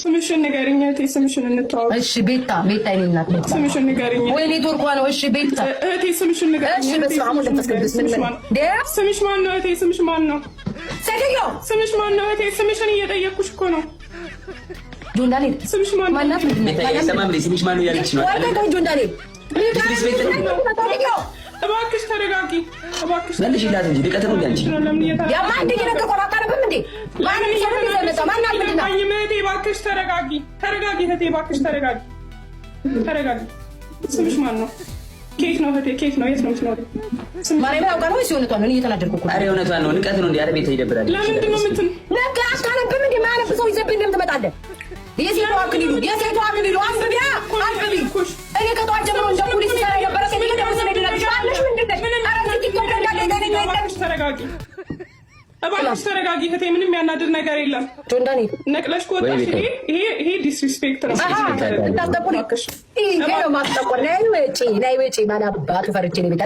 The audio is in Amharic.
ስምሽን ንገሪኝ እህቴ፣ ስምሽን እንተዋወቅ። እሺ ቤታ፣ ቤታ የእኔ እናት ቤታ። ስምሽን ንገሪኝ። ወይ ኔትወርኳ ነው። እሺ ቤታ። እህቴ፣ ስምሽን ንገሪኝ። እሺ በስመ አብ ወወልድ ወመንፈስ ቅዱስ። ምን ምን ስምሽ ማን ነው እህቴ? ስምሽ ማን ነው? ሴትዮ። ስምሽ ማን ነው እህቴ? ስምሽን እየጠየቅኩሽ እኮ ነው። ጆን ዳንኤል። ስምሽ ማን ነው? ማናት? ምንድን ነው? አይሰማም። ስምሽ ማን ነው እያለች ነው። ወይ ቆይ፣ ጆን ዳንኤል። እባክሽ ተረጋጊ። እባክሽ መልሽላት እንጂ ንቀት ነው እንጂ። ያማ እንደ እየነገርኳት አታነብም እንዴ? ማንም ሰው ነው የመጣው? ማናት? ምንድን ነው? እህቴ እባክሽ ተረጋጊ፣ ተረጋጊ እህቴ እባክሽ ተረጋጊ፣ ተረጋጊ። ስምሽ ማን ነው? ኬት ነው እህቴ? ኬት ነው? የት ነው የምትኖሪው? ማርያምን አውቃ ነው ወይስ የእውነቷን ነው? እኔ እየተናደድኩ እኮ ነው። ኧረ የእውነቷን ነው። ንቀት ነው እንዴ? ኧረ ቤት ይደብራል። ለምንድን ነው የምትን ለካ አታነብም እንዴ? ማያነብ ሰው ይዘብኝ ለምን ትመጣለህ? የሴቷ አክሊሉ፣ የሴቷ አክሊሉ፣ አንብቢ አንብቢ። እኔ ከጠዋት ጀምሮ እንደ ፖሊስ ሰራ የነበረ ሴትዮ ደግሞ ስሜድናለሽ አለሽ። ምንድን ነሽ? ኧረ ቲክቶክ እንዳለ እባክሽ ተረጋጊ፣ እባክሽ ተረጋጊ እህቴ። ምንም ያናድድ ነገር የለም። ጆን ዳንኤል። ነቅለሽ ከወጣሽ ይሄ disrespect ነው። እንዳስጠቁሪ ይሄ ነው ማስጠቆር። ነይ ውጪ፣ ነይ ውጪ። ማን አባቱ ፈርቼ ነው ቤታ።